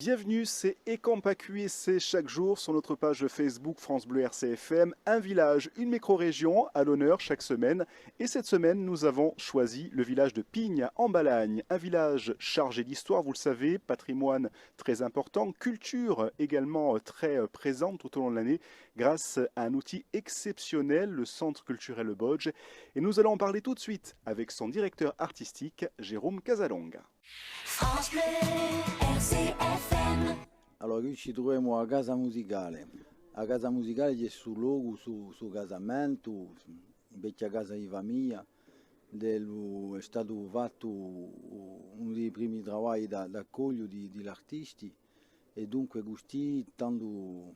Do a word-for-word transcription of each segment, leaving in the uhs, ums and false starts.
Bienvenue, c'est È campà quì, c'est chaque jour sur notre page Facebook France Bleu R C F M, un village, une micro-région à l'honneur chaque semaine. Et cette semaine, nous avons choisi le village de Pigna, en Balagne, un village chargé d'histoire, vous le savez, patrimoine très important, culture également, euh, très, euh, présente tout au long de l'année grâce à un outil exceptionnel, le Centre culturel Bogge. Et nous allons en parler tout de suite avec son directeur artistique, Jérôme Casalonga. France Bleu, R C F M. Allora, quì ci truvemu à a casa musicale. A casa musicale hè stu locu, stu, stu casamentu, vechja casa di famiglia, induve hè statu fattu unu di i primi travagli da, d'accogliu di, di l'artisti, è dunque custì, tandu,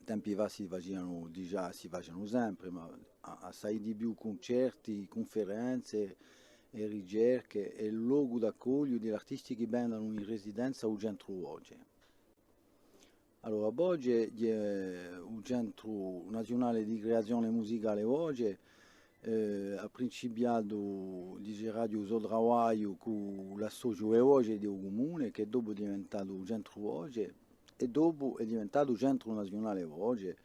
tempi fà si facianu digià, si facianu sempre, ma a-, assai di più cuncerti, cunferenze è ricerche, è locu d'accogliu di l'artisti chì venenu in residenza à u centru Voce. Allora, Voce, hè u Centru Naziunale di Creazione Musicale Voce, eh, hà principiatu, diceraghju, u so travagliu cù l'associu È Voce di u Cumune, chì dopu hè diventatu u Centru Voce, è dopu hè diventatu Centru Naziunale Voce,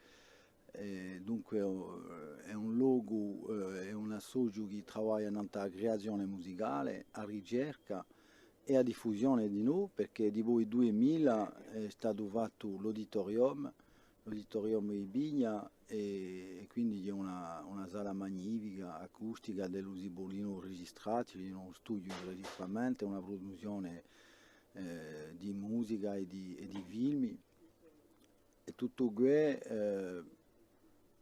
è dunque, eh, hè un locu, eh, hè un associu chì travaglia nant'à a creazione musicale, a ricerca è a diffusione dinò, perchè dipoi u dui mila hè statu fattu l'auditorium, l'auditorium di Pigna, è, è quindi hè una, una sala magnifica, acustica, induve si pò dinò registrà, ci hè un studiu di registramentu, una pruduzzione, eh, di musica è di, è di filmi. È tuttu què, eh,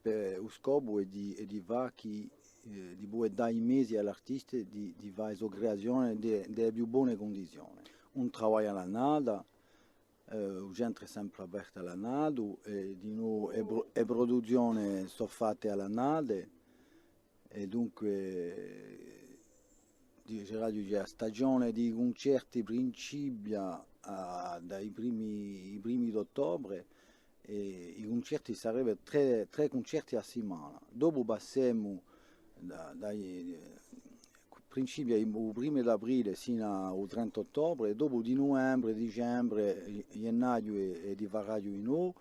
per u scopu hè di, hè di fà chì, eh, di pudè dà i mezi à l'artisti di, di fà e so creazione in e, in e più bone cundizione. Un travagliu à l'annata, eh, u centru hè sempre apertu à l'annata, è dinò e pro-, e pruduzzione sò fatte à l'annata, è dunque, diceraghju, a stagione di i cuncerti principia, ah, da i primi, i primi d'ottobre, è i cuncerti sarebbe trè, trè cuncerti à simana. Dopu passemu da, da i, eh, principia u primu d'aprile sinu à u trenta ottobre, è dopu di nuvembre, dicembre, ghjennaghju è, è di ferraghju dinò,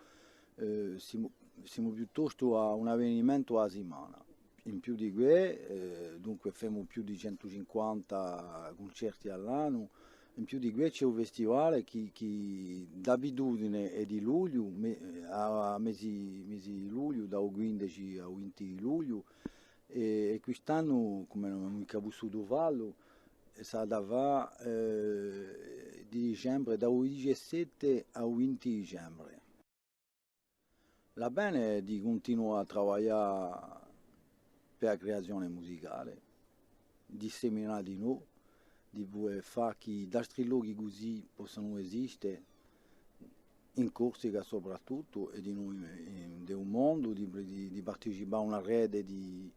eh, simu, simu piuttostu à un avvenimentu à simana. In più di què, eh, dunque, femu più di centu cinquanta cuncerti à l'annu. In più di què ci hè u festivale chì, chì d'abitudine hè di lugliu, me-, à, à mesi, mesi di lugliu, da u quindeci à u vinti di lugliu, è, è quist'annu, cum'è ùn emu micca pussutu fallu, s'hà da fà, eh, di dicembre, da u diciassette à u vinti dicembre. L'avvene hè di cuntinuà à travaglià per a creazione musicale, di seminà dinò, di pudè fà chì d'altri lochi cusì possanu esiste, in Corsica soprattuttu, è dinò in, in, in u mondu, di, di, di participà à una rete di,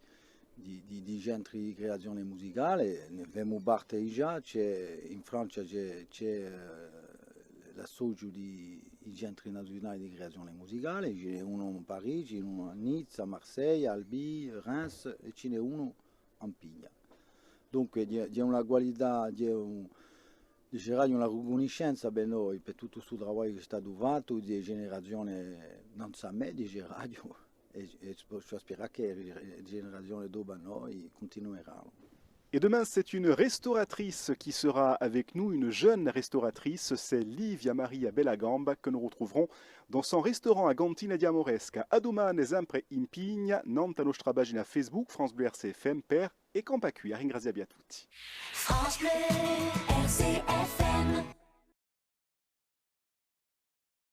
di, di, di centri di creazione musicale, ne femu parte digià, ci hè, in Francia ci hè, ci hè, eh, l'associu di i centri naziunali di creazione musicale, ci n'hè unu in Parigi, unu à Nizza, Marseglia, Albi, Reims, è ci n'hè unu in Pigna. Dunque, ci hè, ci hè una qualità, ci hè un, diceraghju, una ricunniscenza per noi, per tuttu stu travagliu chì hè statu fattu, di generazione, ùn sò micca, diceraghju, è, è sp-, speremu chì e generazione dopu à noi cuntinueranu. Et demain, c'est une restauratrice qui sera avec nous, une jeune restauratrice, c'est Livia Maria Bellagamba que nous retrouverons dans son restaurant à Cantina di a Moresca. À dumane, sempre in Pigna, nant'à a nostra pagina Facebook France Bleu R C F M per È campà quì. À ringrazià vi à tutti. France Bleu.